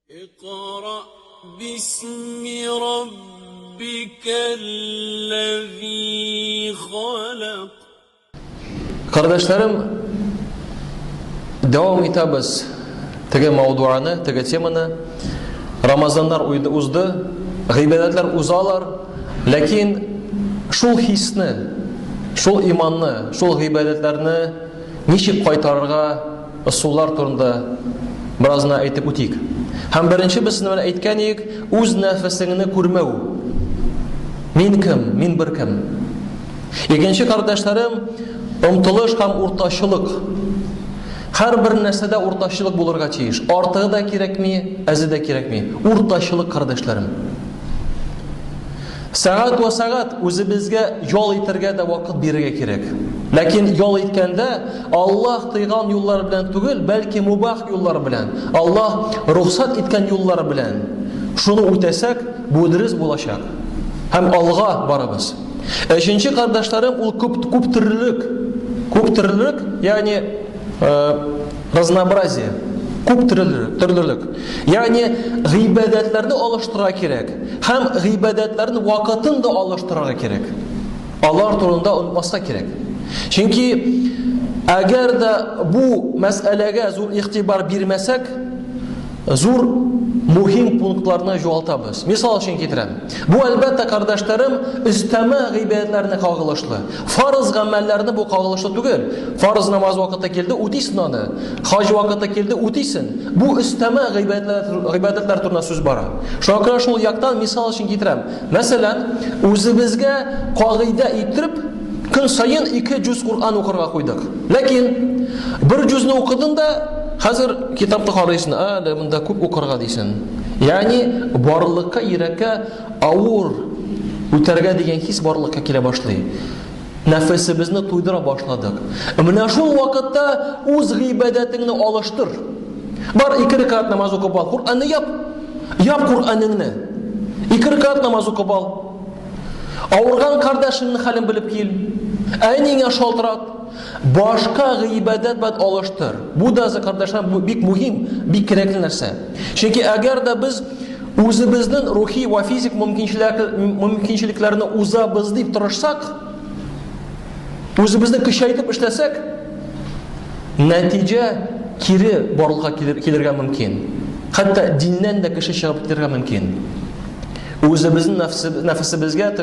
اقرأ باسم ربك الذي خلق. Кардәшләрем, дәвам итәбез теге мавдуаны, теге теманы. Рамазаннар узды, гыйбадәтләр узалар, ләкин шул хисне, шул иманны, шул гыйбадәтләрне ничек кайтарырга ысуллар турында бераз гына әйтеп үтик. Һәм беренче без менә әйткән идек, үз нәфесеңне күрмәү. Мин кем? Мин бер кем? Икенче кардәшләрем, омтылыш һәм уртачылык. Һәрбер нәрсәдә уртачылык булырга тиеш. Артыгы да кирәкми, әзе дә кирәкми. Уртачылык, кардәшләрем. Сәгать вә сәгать үзебезгә ял итәргә дә вакыт бирергә кирәк. Ләкин ял иткәндә Аллаһ тыйган юллар белән түгел, бәлки мубах юллар белән, Аллаһ рөхсәт иткән юллар белән. Шуны үтәсәк, бу дөрес булачак. Һәм алга барабыз. Өченче кардәшләрем, ул күп күп төрлелек. Күп төрлелек, ягъни э, разнообразие. Күп төрлелек, төрлелек. Ягъни гыйбадәтләрне алыштырырга кирәк. Һәм гыйбадәтләрнең вакытын да алыштырырга кирәк. Алар турында онытмаска кирәк. Чөнки әгәр дә бу мәсьәләгә зур игътибар бирмәсәк, зур мөһим пунктларны югалтабыз. Мисал өчен китерәм. Бу әлбәттә, кардәшләрем, өстәмә гыйбадәтләрне кагылышлы. Фарыз гамәлләрне бу кагылышлы түгел. Фарыз намаз вакыты килде, үтисен аны. Хаҗ вакыты килде, үтисен. Бу өстәмә гыйбадәтләр, гыйбадәтләр турында сүз бара. Шуңа күрә шул яктан мисал өчен китерәм. Мәсәлән, үзебезгә кагыйдә иттереп, көн саен ике җүз Коръән укырга куйдык. Ләкин бер җүзне укыдың да, хәзер китапны карыйсың, әле монда күп укырга дисең. Ягъни барлыкка йөрәккә авыр үтәргә дигән хис барлыкка килә башлый. Нәфесебезне туйдыра башладык. Менә шул вакытта үз гыйбадәтеңне алыштыр. Бар ике рәкәгать намаз укып ал, Коръәнне яп. Яп Коръәнеңне. Ике рәкәгать намаз укып ал. Авырган кардәшеңнең хәлен белеп кил. Әниңә шалтырат. Башка гыйбадәт белән алыштыр. Бу да кардәшләр бик мөһим, бик кирәкле нәрсә. Чөнки әгәр дә без үзебезнең рухи ва физик мөмкинчелекләрне узабыз дип тырышсак, үзебезне көчәйтеп эшләсәк, нәтиҗә кире барлыкка килергә мөмкин. Хәтта диннән дә кеше чыгып китәргә мөмкин. Үзебезнең нәфесебезгә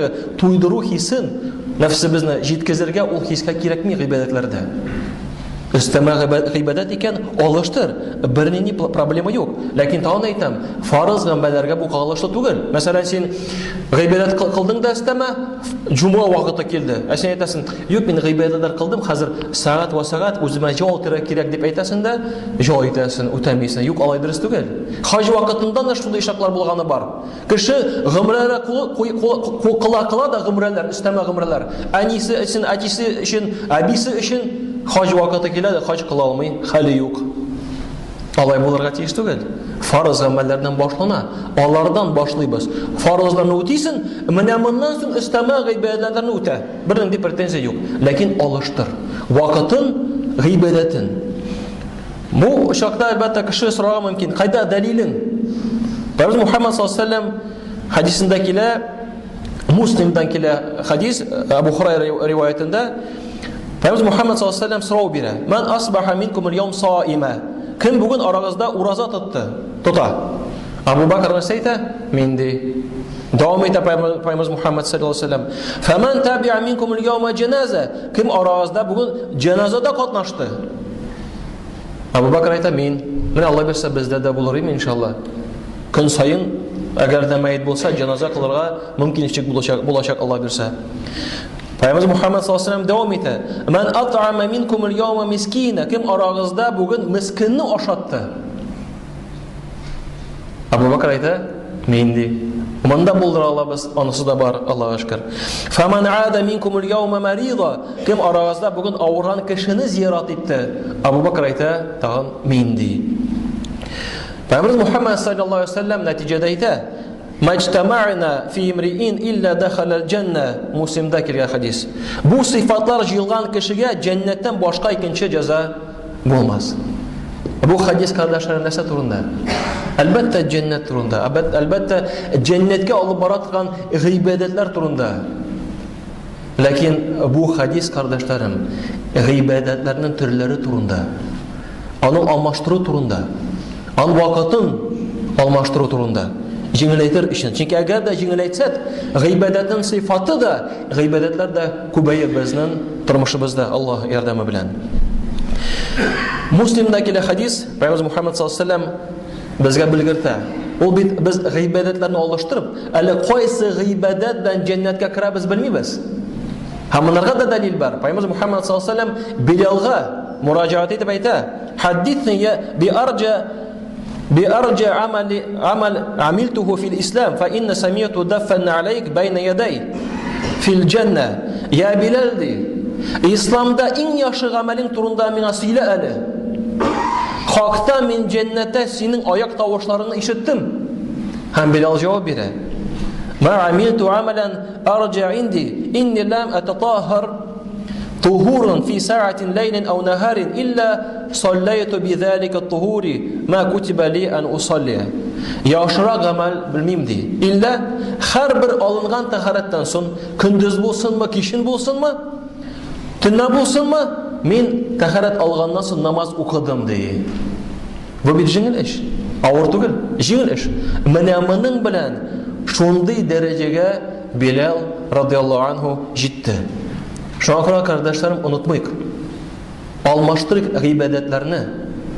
туйдыру хисен, нәфесебезне җиткезергә ул хискә кирәкми гыйбадәтләрдә. Өстәмә гыйбадәт икән, алыштыр. Бернинди проблема юк. Ләкин тагын әйтәм, фарыз гамәлләргә бу кагылышлы түгел. Мәсәлән, син гыйбадәт кылдың да өстәмә, җомга вакыты килде. Ә син әйтәсең, юк, мин гыйбадәтләр кылдым, хәзер сәгать вә сәгать үземә ял кирәк, кирәк дип әйтәсең дә, ял итәсең, үтәмисең. Юк, алай дөрес түгел. Хаҗ вакытында да шундый чаклар булганы бар. Кеше гомрәләр кыла кыла да гомрәләр, өстәмә гомрәләр. Әнисе өчен, әтисе өчен, әбисе өчен хаҗ вакыты килә дә хаҗ кыла алмый, хәле юк. Алай булырга тиеш түгел. Фарыз гамәлләрдән башлана. Алардан башлыйбыз. Фарызларны үтисең, менә моннан соң өстәмә гыйбадәтләрне үтә. Бернинди претензия юк. Ләкин алыштыр. Вакытын, гыйбадәтен. Бу очракта, әлбәттә, кеше сорарга мөмкин, кайда дәлилең? Пәйгамбер Мухаммад саллаллаһу алейһи вәсәлләм хәдисендә килә, Муслимдан килә хәдис, Абу Хурайра риваятендә, Пәйгамбер Мухаммад саллаллаһу алейһи вәсәлләм сорау бирә. Ман асбаха минкум аль-яум саима? Кем бүген арагызда ураза тотты? Тота. Абу Бакр нәрсә әйтә? Мин ди. Дәвам итә Пәйгамбер Мухаммад саллаллаһу алейһи вәсәлләм. Фаман таби'a минкум аль-яума җаназа? Кем арагызда бүген җаназада катнашты? Абу Бакр әйтә, мин. Менә Алла бирсә, бездә дә булыр име, иншалла. Көн саен, әгәр дә мәет булса, җаназа кылырга мөмкинчелек булачак, булачак Алла бирсә. Пәйгамбер Мухаммад саллаллаһу алейһи дәвам итә. Ман ат'ама минкум аль-яума мискина. Кем арагызда бүген мискинне ашатты? Абу Бакр әйтә, мин ди. Монда булдыра алабыз, анысы да бар, Аллага шөкер. Фаман ада минкум аль-яума марида. Кем арагызда бүген авырган кешене зиярат итте? Абу Бакр әйтә, тагын мин ди. Пәйгамбер Мухаммад саллаллаһу алейһи вәсәлләм нәтиҗәдә әйтә, Маҗтама'на фи имриин илля дахалал җанна. Муслимда килгән хадис. Бу сыйфатлар җыелган кешегә җәннәттән башка икенче җәза булмас. Бу хадис, кардәшләр, нәрсә турында? Әлбәттә, җәннәт турында. Әлбәттә, җәннәткә алып бара торган гыйбадәтләр турында. Ләкин бу хадис, кардәшләрем, гыйбадәтләрнең төрләре турында. Аның алмаштыру турында. Аның вакытын алмаштыру турында. Җиңеләйтер өчен. Чөнки әгәр дә җиңеләйтсәк, гыйбадәтнең сыйфаты да, гыйбадәтләр дә күбәер безнең тормышыбызда Аллаһ ярдәме белән. Муслимда килә хадис, Пәйгамбер Мухаммад саллаллаһу алейһи вәсәлләм безгә белгертә. Ул бит без гыйбадәтләрне алыштырып, әле кайсы гыйбадәт белән җәннәткә керәбез белмибез. Һәм монарга да дәлил бар. Пәйгамбер Мухаммад саллаллаһу алейһи вәсәлләм Билалга мураҗәгать итеп әйтә: "Хаддисни я би арҗа би арҗа амали амал амилтуху фил ислам, фа инна сами'ту даффан алейк байна ядай фил җанна". Я Билал ди, Исламда иң яхшы гамәлең турында миңа сөйлә әле. Хакта мин җәннәттә синең аяк тавышларыңны ишеттем. Һәм Билал җавап бирә. Ма амилту амалан арҗа инди, инни лам ататахар тухуран фи саатин ләйлин ау нахарин илля саллайту бидhalika тухури ма кутиба ли ан усалли. Яхшырак гамәл белмим ди. Илля һәрбер алынган тәһарәттән соң, көндез булсынмы, кичен булсынмы, төнлә булсынмы, мин тәһарәт алганнан соң намаз укыдым ди. Бу бит җиңел эш. Авыр түгел, җиңел эш. Менә моның белән шундый дәрәҗәгә Билал радиаллаһу анһу җитте. Шуңа күрә, кардәшләрем, онытмыйк. Алмаштырыйк гыйбадәтләрне,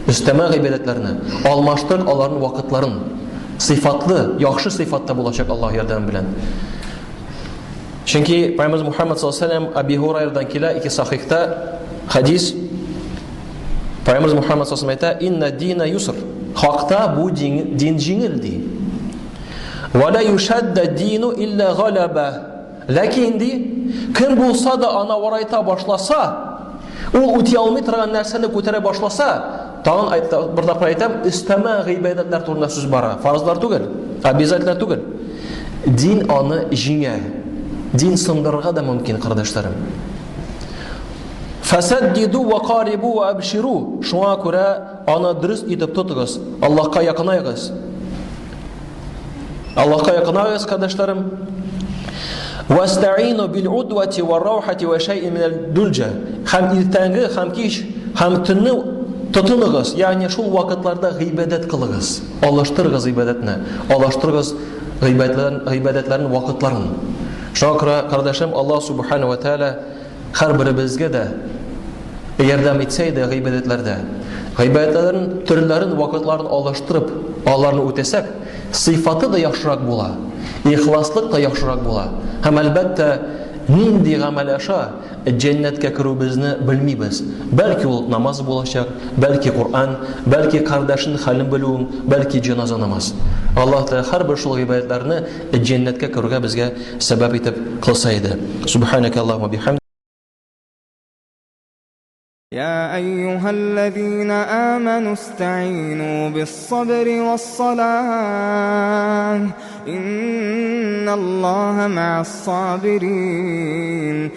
өстәмә гыйбадәтләрне, алмаштырыйк аларның вакытларын. Сыйфатлы, яхшы сыйфатта булачак Аллаһ ярдәме белән. Чөнки Пәйгамбер Мухаммад саллаллаһу алейһи вәсәлләм Аби Һурайрадан килә ике сахихта хадис. Пәйгамбер Мухаммад саллаллаһу алейһи вәсәлләм әйтә: "Инна дина юср". Хакта бу дин, дин җиңел ди. Ва ла юшадда дину илля галаба. Ләкин ди, кем булса да аны авырайта башласа, ул үти алмый торган нәрсәне күтәрә башласа, тагын бер тапкыр әйтәм, өстәмә гыйбадәтләр турында сүз бара. Фарызлар түгел, обязательно түгел. Дин аны җиңә. Дин сындырырга да мөмкин, кардәшләрем. Фәсәддиду ва карибу ва абширу. Шуңа күрә аны дөрес итеп тотыгыз, Аллаһка якынайгыз. Аллаһка якынайгыз, кардәшләрем. Вастаину бил удвати ва раухати ва шай'ин минал дулҗа. Һәм иртәнге, һәм кич, һәм төнне тотыныгыз, ягъни шул вакытларда гыйбадәт кылыгыз. Алыштырыгыз гыйбадәтне, алыштырыгыз гыйбадәтләрен, гыйбадәтләрнең вакытларын. Шуңа күрә, кардәшем, Аллаһ субхана ва тааля һәрберебезгә дә ярдәм итсә иде гыйбадәтләрдә. Гыйбадәтләрнең төрләрен, вакытларын алыштырып, аларны үтәсәк, сыйфаты да яхшырак була, ихласлык та яхшырак була. Һәм әлбәттә, нинди гамәл аша җәннәткә керүебезне белмибез. Бәлки ул намаз булачак, бәлки Коръән, бәлки кардәшнең хәлен белүең, бәлки җеназа намаз. Аллаһ Тәгалә һәрбер шул гыйбадәтләрне җәннәткә керүгә безгә сәбәп итеп кылса иде. Субханaka Аллаһумма бихамдик. يا أيها الذين آمنوا استعينوا بالصبر والصلاة إن الله مع الصابرين.